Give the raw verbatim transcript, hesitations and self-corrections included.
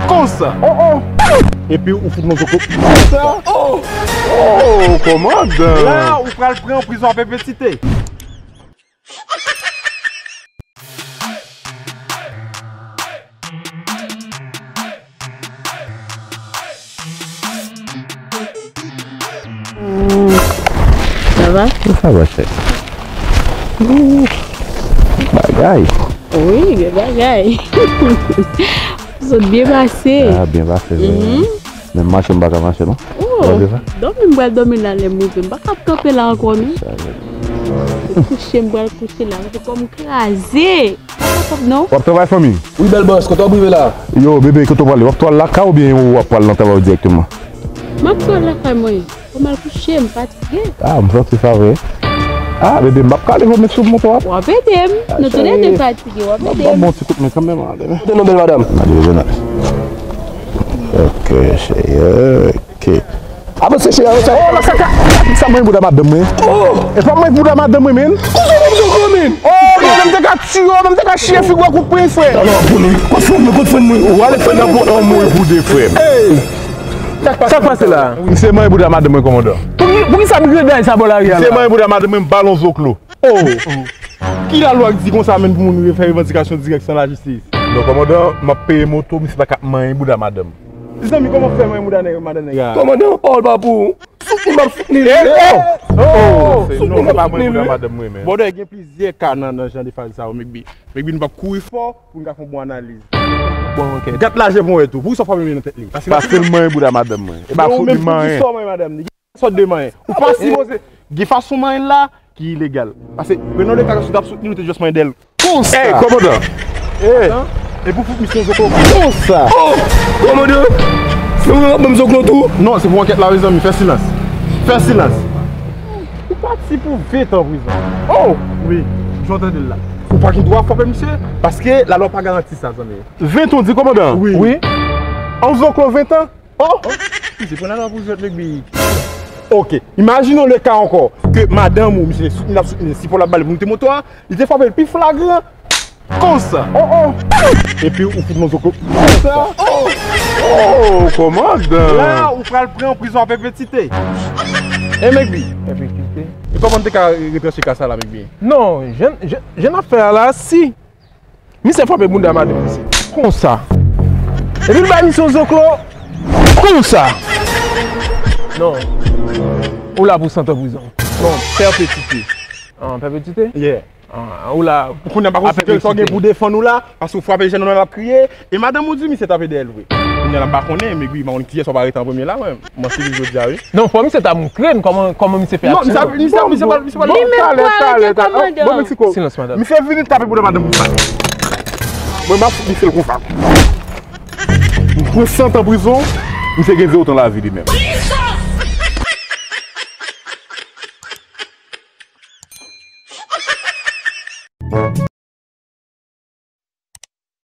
Konsa. Oh, oh. Epi ou fout mwen zoklo. Konsa. Oh, oh, kòmandan. La, ou pral pran prizon a pèpetite. Sa va? Sa va, chè. Bagay. Wi, gen bagay. Zòt byen pase. Ah, byen pase, vre. Mhm. Menm mache m pa ka mache, non. Oh, dòmi m pral dòmi la, lè m rive. M pa ka ap kanpe la ankò, non. Kouche, m pral kouche la. Kò m kraze. Pa kapab, non. W ap travay, fanmi? Wi, bèl bòs, kote w ap rive la? Yo, bebe, kote w prale? W ap twal lakay oubyen w ap pral nan travay dirèkteman? M ap twal lakay mwen. Fò m al kouche, m fatige. Ah, m santi sa vre. Ah, bebe, m p ap ka leve w met sou moto a. W ap ede m. Nou tou lè de fatige, w ap ede m. Bon, ti kout men kanmenm, ah, bebe. Kote nou, bèl madanm? M a di Jonas. Ok, cheri, ok. Avanse, cheri, avanse. Oh, makaka! Sa mwen bouda madanm mwen. Oh! E pa mwen bouda madanm mwen, men. Kote w ap zoklo, men? Oh, men m te ka tiye w, men m te ka chiye figi w ak kout pwen, frè. Talè w ap konnen. Kote fanm mwen, kote fanm mwen? Ou ale fè nan bon anmwe pou de frè m. Hey! Sa k pase la? Wi, se mwen bouda madanm mwen, kòmandan. Pou ki, pou ki sa m grenn sa bò lari a la? Se mwen bouda madanm mwen, m ba l yon zoklo. Oh! Ki lalwa k di konsa menm pou moun fè revandikasyon dirèk san lajistis? Non, kòmandan, m ap peye moto, misye pa ka ap manyen bouda madanm. Zanmi, kòman fè manyen bouda nèg madanm nèg la? Kòmandan, pawòl pa pou ou. Soutni m ap soutni l. Oh! Soutni m ap soutni l. Bòdè, gen plizyè ka nan, nan jan de faz sa yo, Mekbi. Mekbi, nou p ap kouri fò pou n ka fè yon bon analiz. Bon, ok. Gad laje pou wè tou. Pou sa w frape men nan tèt li? Paske l manyen bouda madanm mwen. E pa fout li manyen. Sa w de manyen. Ou pa sipoze gen fason manyen l la ki ilegal. Paske, prenon le ka si w t ap soutni l, ou te just manyen dèyè l. Konsa. Ey, kòmandan. Ey. E pou fout misye zoklo. Konsa. Oh! Kòmandan. Fè mwen ban m zoklo tou. Non, se pou ankèt la, wi, zanmi. Fè silans. Fè silans. Ou pati pou ven tan prizon. Oh! Wi, jan w tande l la. Ou pa gen dwa frape misye, paske lalwa pa garanti sa, zanmi. Ven tan, w di, kòmandan? Wi. Wi. An zoklo ven tan? Oh! Misye pran lalwa pou jwèt, Mekbi. Ok. Imajine w le ka ankò ke madanm ou, misye soutni l ap soutni, sipò l ap ba li pou moute moto a, li te frape l pi flagran. Konsa. Oh, oh. Epi ou fout mwen zoklo. Konsa. Oh, kòmandan. La, ou pral pran prizon a pèpetite. E Mekbi. Pèpetite. E kòman n te ka retranche ka sa la, Mekbi? Non, jan, jan, jan n ap fè a la, si misye frape bouda madanm misye. Konsa. Epi l bay misye yon zoklo. Konsa. Non. Ou la pou sèt an prizon. Non, pèpetite. Ah, pèpetite? Yeah. Ah, ou la. Kounye a m pa konn sa w gen pou defann ou la, paske w frape jèn nan l ap kriye, e madanm ou di misye t ap ede l vre. Kounye a la m pa konnen, men wi, m pa konn kiyès w ap arete an premye la, mwen. Mwen sezi jodi a, wi. Non, fò misye ta montre n kòman, kòman misye fè aksyon. Non, misye pa, misye pa, misye pa, misye pa. Li menm pou arete kòmandan. Silans, madanm. Misye vini tape bouda madanm konsa. Mwen, m ap fout misye l konsa. M pran sèt an prizon, misye gen zewo tan lavi li menm.